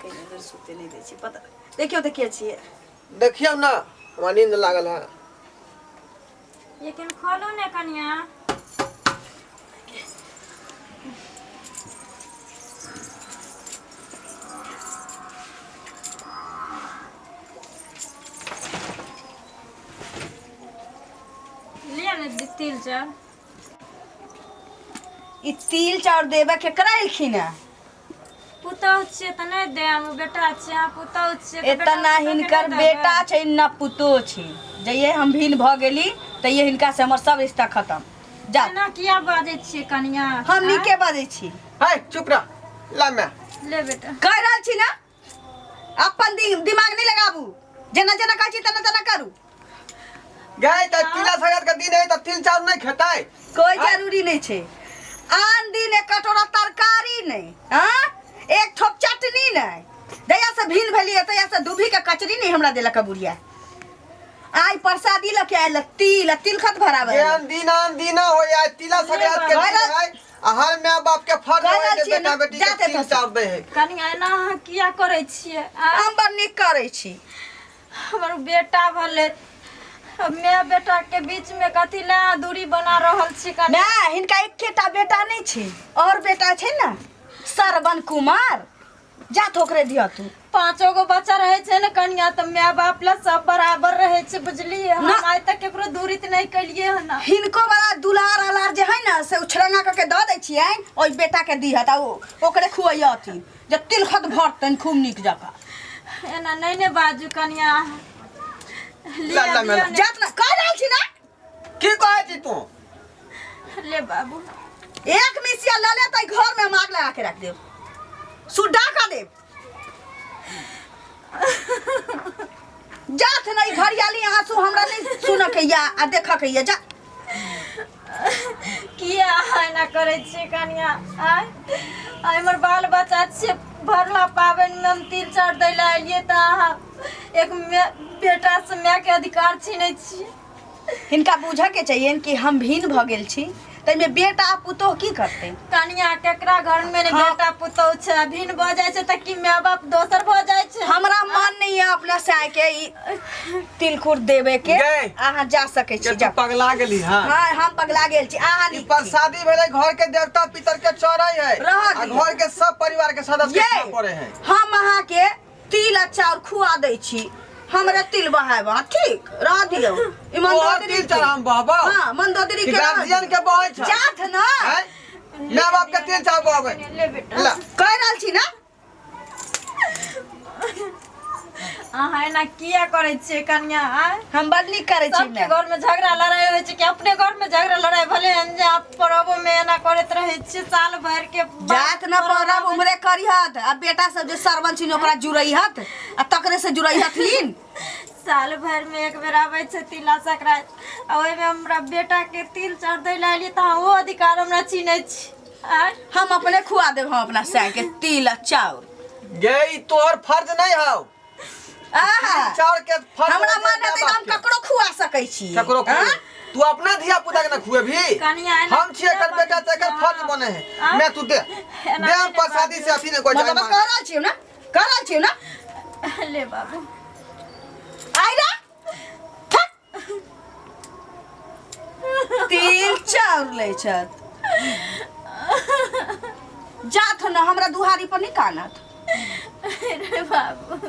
कहियो बेर सुते नहि दै छै पता। देखियौ तऽ के छियै। देखियौ ने, हमरा नींद लागल है। लेकिन खोलू ने कनिया। लिअ ने तिल चाउर। ई तिल चाउर देबे केकरा एलखिन है? पुतहु छियै तऽ नहि देब, बेटा छियै अहाँ, पुतहु छियै तऽ एतऽ बेटा ना पुतहुके हिनकर नहि देबै? बेटा छै ना पुतोह छै। जइये हम भिन्न भऽ गेली तइये हिनका से हमर सब रिश्ता खत्म। जा। एना किया बाजै छियै कनिया? हम आँय? नीके बाजै छी। है, चुप रह, ला मैं। ले बेटा। कहि रहल छी ने, अपन दिमाग नहि लगाबू, जेना जेना कहै छी तेना तेना करू। गए त तिला संक्रांति के दिन है त तिल चाउर नहीं खेतै? कोई जरूरी नहीं छै। आन दिन एक कटोरा तरकारी नहीं, हाँ, एक ठोप चटनी नहीं। जहिया से भिन्न भेलियै तहिया से दुभी के कचरी नहीं हमरा देलक बुढ़िया। आइ प्रसादी लऽ के आयल तिल आ तिलखत भराबै। जेहन दिन आन दिना हो जाए, तिला संक्रांति के दिन है आ हर माय बाप के फर्ज कहि होय रहल जे छियै बेटा ने, बेटी के जाते तिल तऽ। चाउर दै है। कनिया, एना अहाँ किया करै छियै? आँय? हम बड़ नीक करै छी। हमर बेटा भेलै, माय बेटा के बीच में कथी लए अहाँ दूरी बना रहल छी कनिया? ना, हिनका एकेटा बेटा नहीं छै, और बेटा छै ने श्रवण कुमार, जा ठोकरे दिह तू। पांचो गो बच्चा रहे छै ने कनिया, तऽ माय बाप ला सब बराबर रहे छै, बुझलियै? हम ना। आइ तक केकरो दूरी तऽ नहि केलियै हन। हिनको वाला दुल्हार अलार जे है ने से उछरंगा करके दऽ दै छियनि, ओहि बेटा के दिहत आ ओकरे खुअयथिन जे तिलखत भरतनि खूब नीक जकाँ। एना नहि ने बाजू कनिया। लिअ, ला, ला, दियौ ला। ने। जात ना कहि रहल छी ना। की कहै छी तू? ले बाबू। एक मिसिया लऽ ले तऽ घर में हम आग लगा के रख देब, सुड्डा कर देब। जात नहीं घरियाली आंसू हमरा नहीं सुनऽ के या आ देखऽ के या, जा। किया अहाँ एना करै छियै कनिया? आँय, आइ हमर बाल बच्चा छियै। भरला पाबनिमे हम तिल चाउर दै लए एलियै तऽ अहाँ एक बेटासँ मायके अधिकार छीनै छियै। हिनका बूझऽ के चाहिए कि हम भिन्न भऽ गेल छी, ताहिमे बेटा आ पुतोह की करतै? कनिया, केकरा घर में ने बेटा पुतोह छै? भिन्न भऽ जाइ छै तऽ की माय बाप दोसर भऽ जाइ छै? हमरा मन नहीं है अपना साय के ई तिलकुर देवे के। गै। अहाँ जा सकै छी। के जा। तू पगला गेली? हाँ। हाँ, हम पगला गेल छी, अहाँ ई नीक छी। प्रसादी भेलै, घर के देवता पितर के चढ़ै है रहऽ आ दियौ। घर के सब परिवार के सदस्य के ये खाय पड़े है। हम अहाँ के तिल आ चाउर खुआ दै छी, हमरा तिल बहायब अहाँ, ठीक रह दियौ। ई तोहर मंदोदरी तिल के। चढ़ाम बहबौ? हाँ, मंदोदरी कि के रहऽ गार्जियन दियौ। के बहै छै? जात ना। हैं? माय बाप के तिल चाउर बहबै? ले बेटा। ला। कहि रहल छी ना। अहाँ एना किया करै छियै कनिया? आँय, हम बड़ नीक करै छी। सबके घर में झगड़ा लड़ाई होइ छै कि अपने घर में झगड़ा लड़ाई भले हन जे आप परबो में एना करैत रहै छियै साल भर के बाद। जात न परब उमरे करिहत आ बेटा सब जे सरवन छिन ओकरा जुड़ैहत आ तकरे से जुड़ैहथिन। साल भर में एक बेर आबै छै तिला संक्रांति आ ओहिमे हमरा बेटा के तिल चाउर दै लए एलियै तऽ अहाँ ओ अधिकार हमरा छीनै छी। आँय, हम अपने खुआ देब, हम अपना साय के तिल आ चाउर। गे, ई तोहर फर्ज नहीं हौ। आहा, चाउर के फर्ज हमरा होइ छै मन हेतै तऽ माय-बाप हम के। ककरो खुआ सकै छी। ककरो हाँ? खुए तू अपना धिया पुता के ना खुएबी? कनिया, एना हम छियै एकर किया बेटा तऽ एकर बाजै फर्ज बने है। आँय? मैं तू दे एना दे, हम नहि प्रसादी बाजू। से अथी नहीं कोई मतलब कह रहल छियौ ना, कह रहल छियौ ना। ले बाबू। आइ रे थक। तिल चाउर लै छथि, जाथ न हमरा दुहारी पर नहीं कानत। रे बाबू,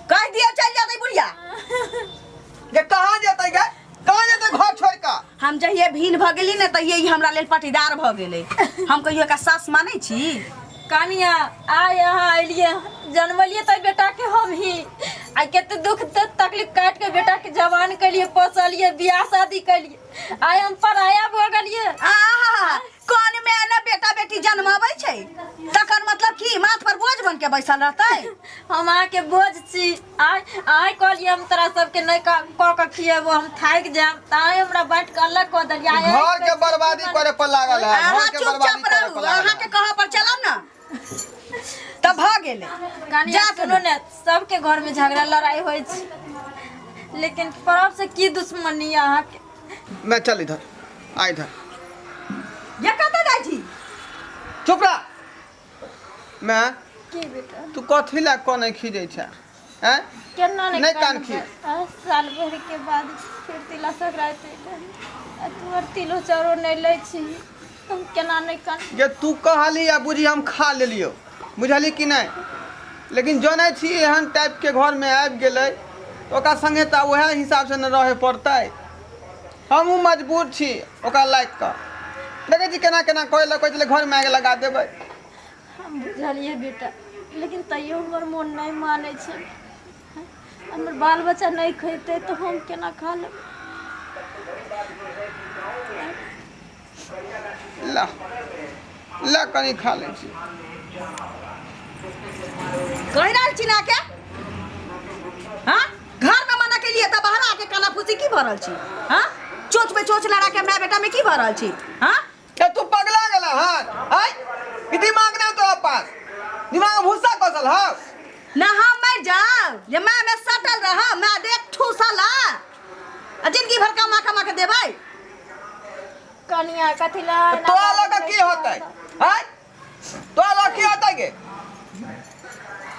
कह दिया चल जाते बुढ़िया। गे, कहाँ जेतै? गे, कहाँ जेतै घर छोड़ कऽ? हम जहिये भीन भऽ गेली ने तहिये ई हमरा लेल पटीदार भऽ गेलै। हम कहियो एकरा सास मानै छी? कनिया, आइ यहाँ एलियै, जनमलियै तऽ बेटा के हम ही आ कते दुख तकलीफ काटि के बेटा के जवान केलियै, पोसलियै, बियाह शादी केलियै, आइ हम पराया भऽ गेलियै। आहा, कोन में ने बेटा बेटी जन्माबै छै, तकर मतलब की माथ पर बोझ बन के बैसल रहतै? हम अहाँके बोझ छी? आइ आइ कहलियै हम तोरा सबके नहि कऽ के खिएबो, हम थाकि जायब, तऽ आइ हमरा बाँटि कऽ अलग कऽ देलियै। आइ घर के बर्बादी करे पर लागल है। अहाँ घर के चुपचाप बर्बादी करे रहू पर लागल अहाँके है। कह पर चलब ने तऽ भऽ गेलै। कनिया, जात सुनू ने, सबके घर में झगड़ा लड़ाई होइ छै, लेकिन परब से की दुश्मनी अहाँके? मैं चल इधर आ इधर। ये कतऽ जाइ छी? चुप रह। मैं की बेटा? तू कथी लए कनै खीजै छै? आँय? केना नहि नहि कान कानबै? आ, साल भरि के बाद फेर तिला संक्रांति अयलै आ तू आर तिलो चाउरो नहि लै छी, हम केना नहि कान? जे तू कहली आ बुझी हम खा लेलियौ, बुझली कि नहि? लेकिन जनै छी एहन टाइपके घरमे आबि गेलै तऽ ओकरा सङ्गे तऽ उएह हिसाबसँ ने रहय पड़तै। हमहूँ मजबूर छी ओकरा लाइक कऽ। देखै छी केना केना कहै लए, कहै छलै घरमे आगि लगा देबै। हम बुझलियै बेटा, लेकिन तैयो हमर मोन नहि मानै छै। हमर बाल बच्चा नहि खैतै तऽ हम केना खा लेबै? ला ला, कनि खा लै छी। कहि रहल छी ना के हाँ, घर में मना के लिए तऽ बाहर आके काना फूसी की भऽ रहल छी? हाँ, चोच पे चोच लड़ा के माय बेटा में की भऽ रहल छी? हाँ, ए तू पगला गेला हन? आय ई दिमाग नहीं तोरा पास? दिमाग में भूसा कसल हौ? ना हम मर जाओ जे माय में सटल रह, माय देख ठूसला आ जिंदगी भर कमा कमा के देबै। कनिया, कथी ला एना तोरा लऽ बात कऽ की करै होतै? छी? आय तोरा लऽ की होतै गे?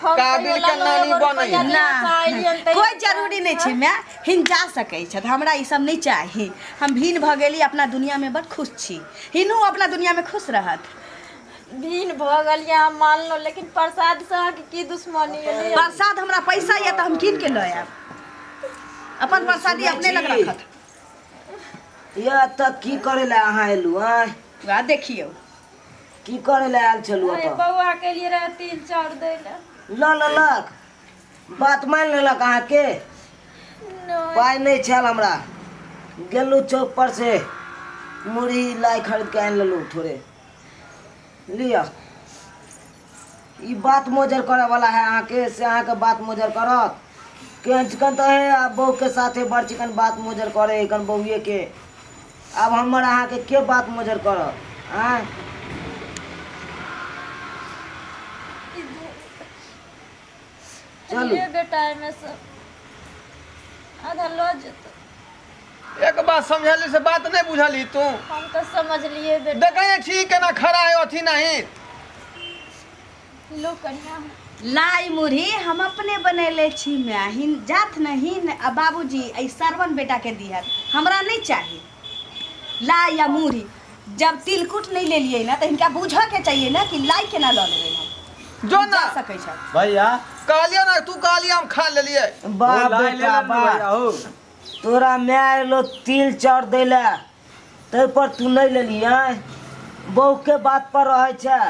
हम काबिल कहियो के लालो नानी एगो बनैया। रुपैआ ना, दिया से अयलियन तैयो कोई जरूरी नहीं छै माय, हिन जा सकै छथि। हमरा ई सब नहीं चाही। हम भिन्न भऽ गेली, अपना दुनिया में बड़ खुश छी। हिनू अपना दुनिया में खुश रहत। भिन्न भऽ गेलियै हम मानलहुँ, लेकिन प्रसाद से अहाँके की दुश्मनी एलै? प्रसाद हमरा पैसा यऽ तऽ हम कीन के लऽ आयब। अपन प्रसादी अपने लग रखत। यऽ तऽ की करै लए अहाँ एलू? आँय? वएह देखियौ। की करै लए आयल छलू अरे एतऽ? बौआ के लिए रहे तिल चाउर दै लए। लऽ लेलक? बात मानि लेलक अहाँके? नहि। पाइ नहि छल हमरा, गेलहुँ चौक पर से मुरही लाइ खरीद के आनि लेलहुँ थोड़े। लिअ, ई बात मोजर करे वाला है अहाँके से? अहाँके बात मोजर करत? केहन चिकन तऽ हे आ बहूके साथे बड़ चिकन बात मोजर करे एखन बहुए के। आब हमर अहाँके के बात मोजर करत? आँय? चलू। ले बेटा, एहिमे से आधा लऽ जेतौ। एक बात समझली से बात नहीं बुझली तू? हम तऽ समझलियै बेटा। देखै नहि छी केना खड़ा है अथी नहीं। लो कनिया। लाई मुरही हम अपने बनेले छी माय। हिन जात नहीं आ बाबूजी एहि सरवन बेटा के दिहत, हमरा नहीं चाही लाई या मुरही। जब तिलकुट नहीं लेलियै ना तऽ हिनका बूझऽ के चाहिए ना कि लाई केना लऽ लेबै हम। जो ना जा सकै छथि। भैया, कहलियो ना, तू कहलियो, हम खा लेलिए। वाह ओ लाइ ले बेटा लेने वाह। भैया हो। तोरा माय एलो तिल चाउर दै लए, ताहि पर तू नहि लेली? आँय, बहूके बात पर रहै छै।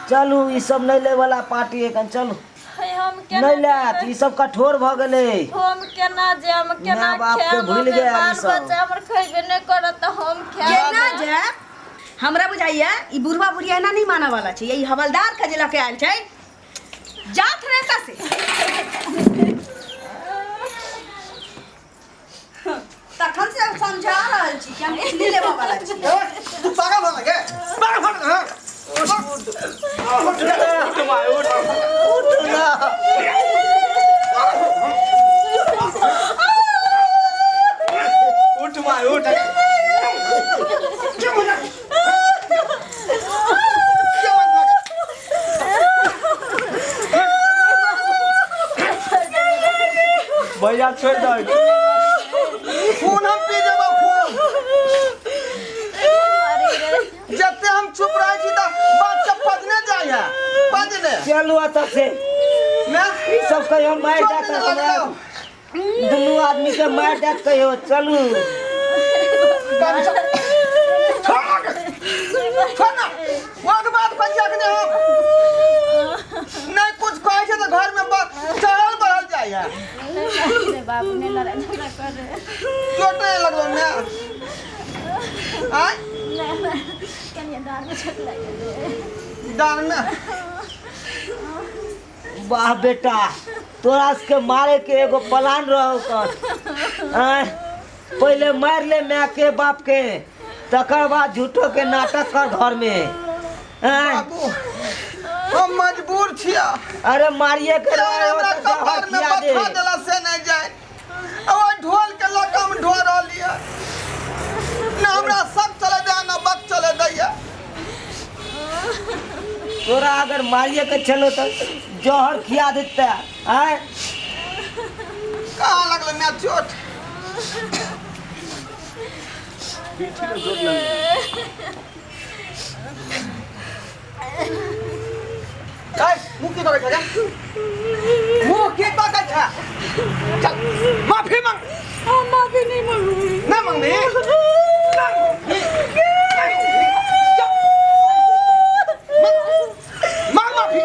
चलू, ई सब नहि लैवला पार्टी एखन। चलू। हे, हम केना नहि लेत ई सब, कठोर भऽ गेलै। हम केना जायब? केना माय बापके खायब? भूलि हमर गेल बाल ई सब। बच्चा हमर खैबे नहि करत तऽ हम खायब? केना जायब? हमरा बुझाइया ई बुढ़वा बुढ़िया एना नहि मानऽ वाला छै। ई हवलदार के जे लऽ के आयल छै, जात रहता से तखन से हम समझा रहल छी कि हम किछु नहि लेबऽ वाला छी। तू पागल भऽ गे, पागल भऽ गेल, हाँ? उठ माय, उठ। उठ माय, उठ। क्यों मजा, क्यों मजा? भैया, छोड़ दे। खून हम पी जेबो, खून। जते हम चुप रहै छी तऽ बात सब पजने जाइ है, पजने। चलू एतऽ से। ना। ई सब कहियो मारि चोट देत नहि हमरा। लगलौ? दुनू आदमी के मारि देत कहियो। चलू। छोड़ ना, ओकर बात कहिया के हम नहीं कुछ कहै छै तऽ घर में चढ़ल बढ़ल जाइ है। नहीं बाबू, नहीं लड़ाई झगड़ा कर रहे। चोट नहीं लगलो ना? आय? नहीं, कनिया, डाँर में चोट लागि गेलै। डाँर में? वाह बेटा, तोरा सबके मारे के एगो प्लान रहो कर। आँय, पहिले मारि ले माय के बाप के, तकर बाद झूठो के नाटक कर घर में। आँय? बाबू, हम मजबूर छिया। अरे मारिए के रहे हो हमरा तऽ जहर कपार में खिया दे। बथा देला से नहीं जाए। अब ओहि ढोल के लऽ कऽ हम ढो रहल यऽ ना हमरा सब चले दैया, ना बक चले दैया। तोरा अगर मारिए के छलो तो जहर खिया देता। आय कहाँ लगल मैं चोट? पीठी में चोट लग। मुँह की तकै छै? मुँह की तकै छै? चल माफी मांग। हम माफी नहीं मांगूंगी। ना मांगबी? मांग माफी,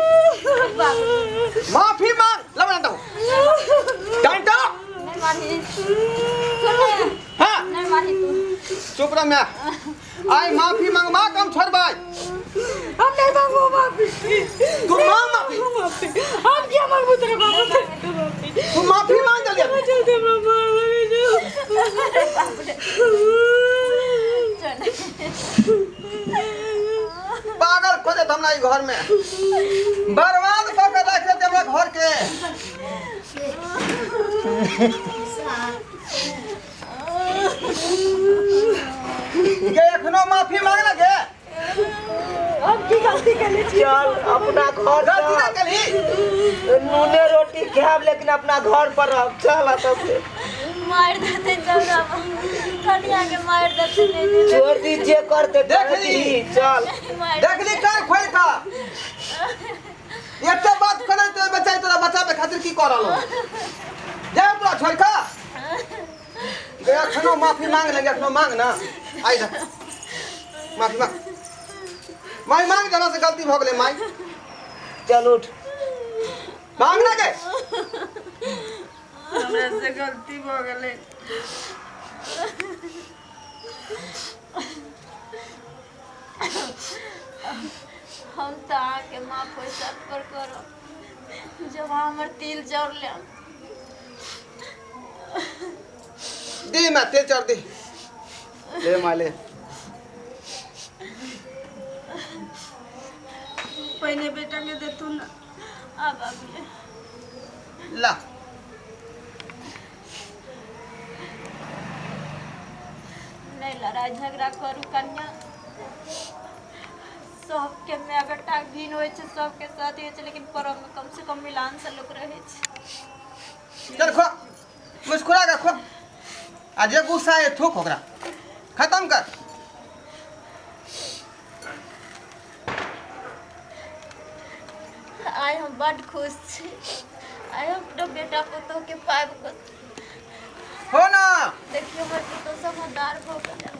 माफी मांग। लबना दो डांटो। नहीं मारही, सुन। हाँ नहीं मारही तू। चुप रह। मैं आई माफी मांगबा कम छोड़बै। हम नहीं मांगू माफी। तू मांग माफी। माफी हम क्या मांगू तेरे बाबू से? तू माफी मांग जल्दी। चलते मार लगे जो। पागल खोजे हमरा ई घर में, बर्बाद कऽ के राखि देते हमरा घर के। गे एखनो माफी मांग लगे। हम की गलती केले छी? चल अपना घर। गलती ना चल केलही। नूने रोटी खाब लेकिन अपना घर पर रह। चल अतः से मार देते चौरा कनिया के, मार देते। नहीं देते। छोड़ दी, जे करते देख कर ली। दी, चल। मार देखली कान खोल का एते बात करे तो बच्चा तोरा बचावे खातिर की कर रहलो? जा तोरा छोड़ का। गे एखनो माफी मांग लगे, एखनो मांग ना। आई जा, माफी मांग, माई मांग। जना से गलती भ गेलै माई। चल उठ। मांग ना गे। हमरा से गलती भऽ गेलै। हम तऽ अहाँके माफ ओहि शर्त पर करब जब अहाँ हमर तिल जड़ लेब। दी मैं तेल चढ़ दी, ले माँ ले। पहिने बेटा के देथुन ना। आब आबिए। ला। नहि लड़ाइ झगड़ा करू कन्या। सबके माय बेटा भिन्न होइ छै, सबके साथ होइ छै, लेकिन पर्वमे कम से कम मिलान से लोक रहै छै। चल खो, मुस्कुरा के खो आ जे गुस्सा है थूक, ओकरा खत्म कर। आइ हम बड्ड खुश छी। आइ हम अपना बेटा पुतोहके पाबि कऽ। हो ना। देखियौ, हमर पुतोह समझदार भऽ गेलै।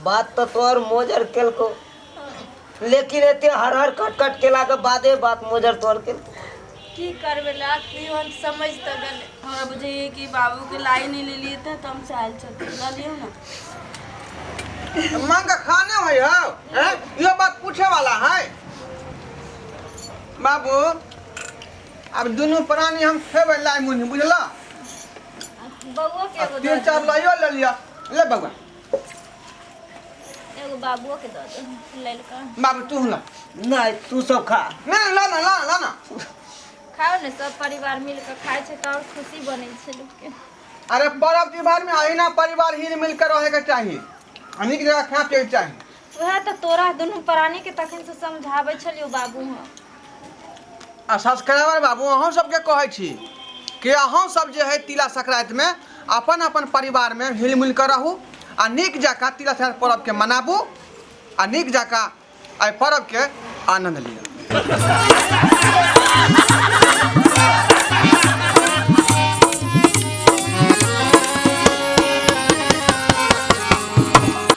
बात तो तोहर मोजर केलको, लेकिन एते हर हर कट कट केला के बादे बात मोजर तोहर केलको। की करबै, लाख हम समझ तऽ गेलै। हमरा बुझाइए कि बाबूके लाई नहीं लेलिए थे तो हम चाहल छथिन लऽ लियौ ना। मांग के खाने होय हो हैं? यो बात पूछे वाला है बाबू? अब दुनू प्राणी हम खेबै लाई मुन्नी, बुझला? बउओ के आ एगो तीन दऽ चार दू। लाइयो ले लिया, ले बउआ। एगो बाबुओ के दऽ दू ललका। बाबू, तू ला। नहीं, तू सब खा। नहीं, ला ना, ला ला ना। खाओ ने, सब परिवार मिल कऽ खाइ छै तऽ आओर खुशी बनै छै लोकके। अरे, पर्व त्योहार में अहिना परिवार हिल मिल कर रहे के चाही आ नीक जगह खा पिए के चाही। उएह तऽ तोरा दुनू प्राणीके तखन से समझाबै छलियौ बाबू हम। आ सब्सक्राइबर बाबू, अहूँ सबके कहै छी कि अहूँ सब जे है तिला संक्रांति में अपन अपन परिवार में हिल मिल कर रहू आ नीक जकाँ तिला संक्रांति पर्व के मनाबू आ नीक जकाँ एहि पर्व के आनंद लिअ।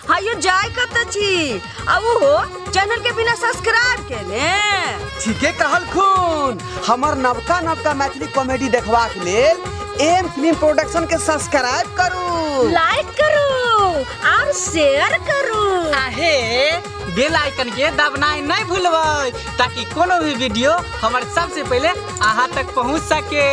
हायो, जाय कतऽ छी? आ ओहो चैनल के बिना सब्सक्राइब केने? ठीके कहलखुन। हमर नवका नवका मैथिली कॉमेडी देखबाक लेल एम फिल्म प्रोडक्शन के सब्सक्राइब करू, लाइक करू और शेयर करू। आहे बेल आइकन के दबनाइ नहीं भूलबै ताकि कोनो भी वीडियो हमर सबसे पहले अहाँ तक पहुँच सके।